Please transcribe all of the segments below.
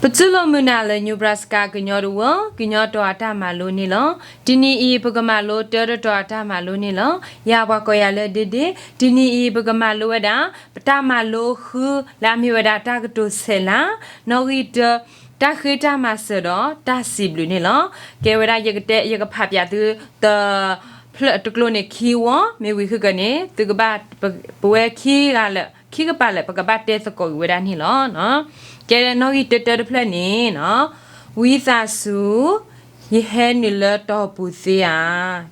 ပတူၢ်လိာ်မုာ်နၤလၢ Nebraska ကညီတဝၢ ကညီတီၤအတၢ်မၤလိန့ၣ်လီၤ. တနံၤအံၤ ပကမၤလိတၢတတီၤအတၢ်မၤလိန့ၣ်လီၤ. ယၤပှၤကိးယၤလၢ ဒ့ဒ့, တနံၤအံၤ ပကမၤလိဝဲဒၣ် ပတၢ်မၤလိဃု လၢအမ့ၢ်ဝဲဒၣ်တၢ်ကတိၤဆဲးလၤ, နီၣ်ဂံၢ်တၢ, တၢ်ဃ့တၢ်မၤစၢၤဒီးတၢ်စံးဘျုးန့ၣ်လီၤ. ကဲဝဲဒၣ်ယကတဲ ယကဖးပၠးသု တ ဖျၢၣ်တကျိၤန့ၣ်ခံဝီ, မ့ၢ်ဝံၤဃုကၢန့ၣ် သုကဘၣ် ပဝဲခံဂၤလၢာ် ခံကပၤလၢာ် ပကဘၣ်တဲသကိးက့ၤဝဲဒၣ်န့ၣ်လီၤ. ကဲနီၣ်ဂံၢ်တၢတၢတဖျၢၣ်န့ၣ်နီၤ, ဝံသးစူၤ ယဟဲနုာ်လၢတီၤပူၤသ့ဧါ.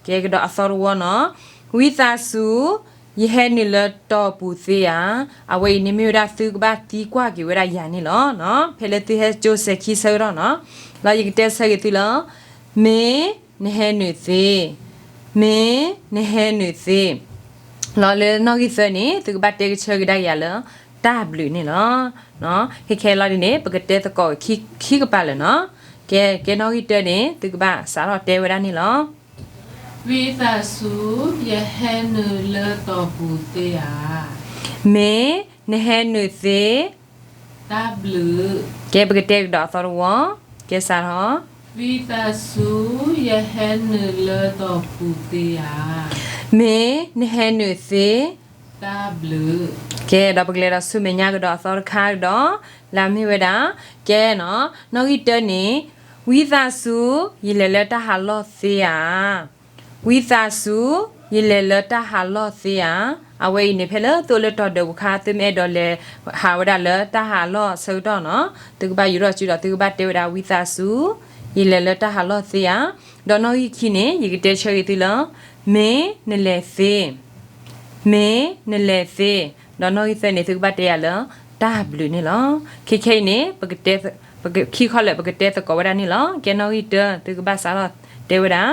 ကဲကဒီးအသီတဝီနီၤ, ဝံသးစူၤ ယဟဲနုာ်လၢတီၤပူၤသ့ဧါ. အဝဲအံၤန့ၣ်မ့ၢ်ဝဲဒၣ်သုကဘၣ်သံကွၢ်က့ၤဝဲဒၣ်ယၤန့ၣ်လီၤ. ဖဲလၢသုဟဲကၠိစဲၤခံဆၢကတီၢ်နီၤ, လီၤယကတဲဆၢက့ၤသုလၢ မ့ၢ်နဟဲနုာ်သ့, မ့ၢ်နဟဲနုာ်သ့, လီၤလၢနီၣ်ဂံၢ်သၢန့ၣ် သုကဘၣ်တဲကဆၢကဒါက့ၤယၤလၢ တၢ်ဘျုးန့ၣ်လီၤ. ခဲခဲလီၤဒ်န့ၣ် ပကတဲသကိးခံကပၤလၢာ်နီၤ. ကဲ ကဲနီၣ်ဂံၢ်တၢန့ၣ် သုကဘၣ်စးထီၣ်တဲဝဲဒၣ်န့ၣ်လီၤ. ဝံသးစူၤ ယဟဲနုာ်လၢတီၤပူၤသ့ဧါ. မ့ၢ်နဟဲနုာ်သ့, တၢ်ဘျုး. ကဲပကတဲကဒီးအသီတဝီ, ကဲစးထီၣ်. ဝံသးစူၤ ယဟဲနုာ်လၢတီၤပူၤသ့ဧါ. မ့ၢ်နဟဲနုာ်သ့, တၢ်ဘျုး. ကဲဒီးပကလဲၤဒီးဆူမဲာ်ညါကဒီးအသီတခါကဒီး, လၢအမ့ၢ်ဝဲဒၣ်, ကဲနီၤ, နီၣ်ဂံၢ်တၢန့ၣ်, ဝံသးစူၤ ယလဲၤလၢတၢ်ဟးလီၢ်သ့ဧါ. ဝံသးစူၤ ယလဲၤလၢတၢ်ဟးလီၢ်သ့ဧါ. အဝဲအံၤန့ၣ် ဖဲလၢသုအိၣ်လၢတီၤဒၢးပူၤခါ သုမ့ၢ်အဲၣ်ဒိးလဲၤဟးဝဲဒၣ်လၢတၢ်ဟးလီၢ်အဆၢကတီၢ်နီၤ, သုကဘၣ်ယူၤထီၣ်စုဒီးသုကဘၣ်တဲဝဲဒၣ် ဝံသးစူၤ ယလဲၤလၢတၢ်ဟးလီၢ်သ့ဧါ. ဒီးနီၣ်ဂံၢ်ခံန့ၣ် ယကတဲဆၢက့ၤသုလၢ မ့ၢ်နလဲၤသ့, မ့ၢ်နလဲၤသ့, ဒီးနီၣ်ဂံၢ်သၢန့ၣ် သုကဘၣ်တဲယၤလၢ တၢ်ဘျုးန့ၣ်လီၤ. ခဲခဲအံၤန့ၣ် ပကတဲ, ပကခံခီလၢာ် ပကတဲသကိးဝဲဒၣ်န့ၣ်လီၤ. ကဲနီၣ်ဂံၢ်တၢ သုကဘၣ်စးထီၣ်တဲဝဲဒၣ်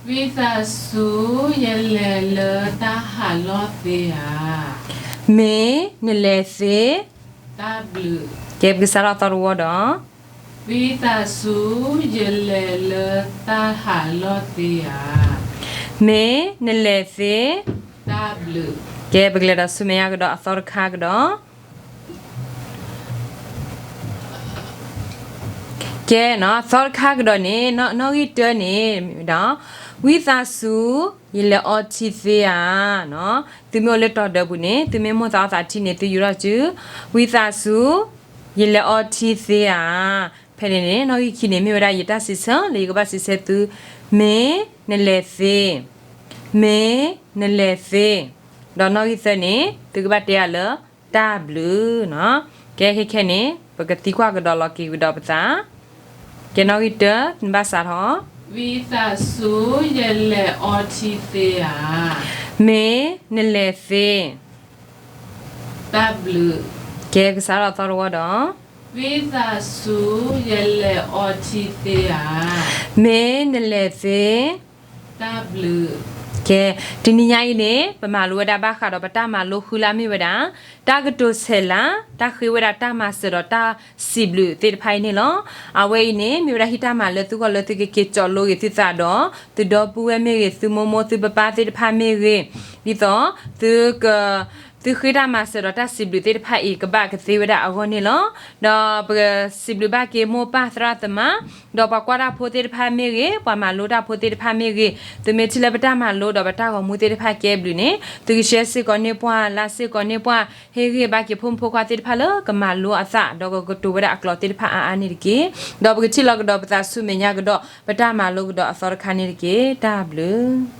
ဝံသးစူၤ ယလဲၤလၢတၢ်ဟးလီၢ်သ့ဧါ. မ့ၢ်နလဲၤသ့, တၢ်ဘျုး. ကဲပကစးထီၣ်သီတဝီဒီး, ဝံသးစူၤ ယလဲၤလၢတၢ်ဟးလီၢ်သ့ဧါ. မ့ၢ်နလဲၤသ့, တၢ်ဘျုး. ကဲပကလဲၤဒီးဆူမဲာ်ညါကဒီးအသီတခါကဒီး ကဲနီၤ, သီတခါကဒီးန့ၣ် နီၣ်ဂံၢ်တၢန့ၣ်ဒီး, ဝံသးစူၤ ယလဲၤအီထံသ့ဧါ. သုမ့ၢ်အိၣ်လၢတီၤဒၢးပူၤန့ၣ် သုမ့ၢ်မိၣ်သးအီသးထံန့ၣ် သုယူၤထီၣ်စု, ဝံသးစူၤ ယလဲၤအီထံသ့ဧါ. ဖဲန့ၣ်န့ၣ် နီၣ်ဂံၢ်ခံန့ၣ် မ့ၢ်ဝဲဒၣ်ယတၢ်စံးဆၢလၢယကဘၣ်စံးဆၢသု, မ့ၢ်နလဲၤသ့, မ့ၢ်နလဲၤသ့, ဒီးနီၣ်ဂံၢ်သၢန့ၣ် သုကဘၣ်တဲယၤလၢ တၢ်ဘျုးနီၤ. ကဲခဲခဲန့ၣ် ပကသံကွၢ်ကဒီးလီၤက့ၤကဒီးပသး, ကဲနီၣ်ဂံၢ်တၢ နဘၣ်စးထီၣ်, ဝံသးစူၤ ယလဲၤအီထံသ့ဧါ. မ့ၢ်နလဲၤသ့, တၢ်ဘျုး. ကဲကစးထီၣ်သီတဝီဒီး, ဝံသးစူၤ ယလဲၤအီထံသ့ဧါ. မ့ၢ်နလဲၤသ့, တၢ်ဘျုး. ကဲ, တနံၤညါအံၤန့ၣ် ပမၤလိဝဲဒၣ်ဘၣ်ဃးဒီးပတၢ်မၤလိဃုလၢအမ့ၢ်ဝဲဒၣ် တၢ်ကတိၤဆဲးလၤ, တၢ်ဃ့ဝဲဒၣ်တၢ်မၤစၢၤဒီးတၢ်စံးဘျုးသ့ၣ်တဖၣ်အံၤန့ၣ်လီၤ. အဝဲအံၤန့ၣ် မ့ၢ်ဝဲဒၣ်ဟံၣ်တၢ်မၤလၢသုဂီၢ်လၢသုကက့ၤကၠီးလိဂ့ၤသုသးဒီး သုဒီပုၢ်ဝဲၢ်မ့ၢ်ဂ့ၤ, သုမိၢ်မိၢ်သုပၢ်ပၢ်သ့ၣ်တဖၣ်မ့ၢ်ဂ့ၤ, ဒ်သိး သုက သုဃ့တၢ်မၤစၢၤဒီးတၢ်စံးဘျုးသ့ၣ်တဖၣ်အံၤ ကဘၣ်ကသ့ဝဲဒၣ်အဂီၢ်န့ၣ်လီၤ. ဒီးပစံးဘျုးဘၣ်က့ၤမိၢ်ပၢ်သရၣ်သမါ, ဒီးပှၤကွၢ်တၢ်ဖိသ့ၣ်တဖၣ်မ့ၢ်ဂ့ၤ, ပှၤမၤလိတၢ်ဖိသ့ၣ်တဖၣ်မ့ၢ်ဂ့ၤ, သုမ့ၢ်ထံၣ်လၢပတၢ်မၤလိဒီးပတၢ်ဂီၤမူသ့ၣ်တဖၣ်ကဲဘျုးန့ၣ် သုကshareစ့ၢ်ကီးန့ၢ်ပှၤ, likeစ့ၢ်ကီးန့ၢ်ပှၤ, ဟ့ၣ်ဂံၢ်ဘါက့ၤဖိမုၣ်ဖိခွါသ့ၣ်တဖၣ်လၢကမၤလိအသး ဒီးကကတိၤဝဲဒၣ်အကျိာ်သ့ၣ်တဖၣ်အါအါန့ၣ်တက့ၢ်. ဒီးပကထံၣ်လီၤကဒီးပသးဆူမဲာ်ညါကဒီး ပတၢ်မၤလိကဒီးအသီတခါန့ၣ်တက့ၢ်. တၢ်ဘျုး.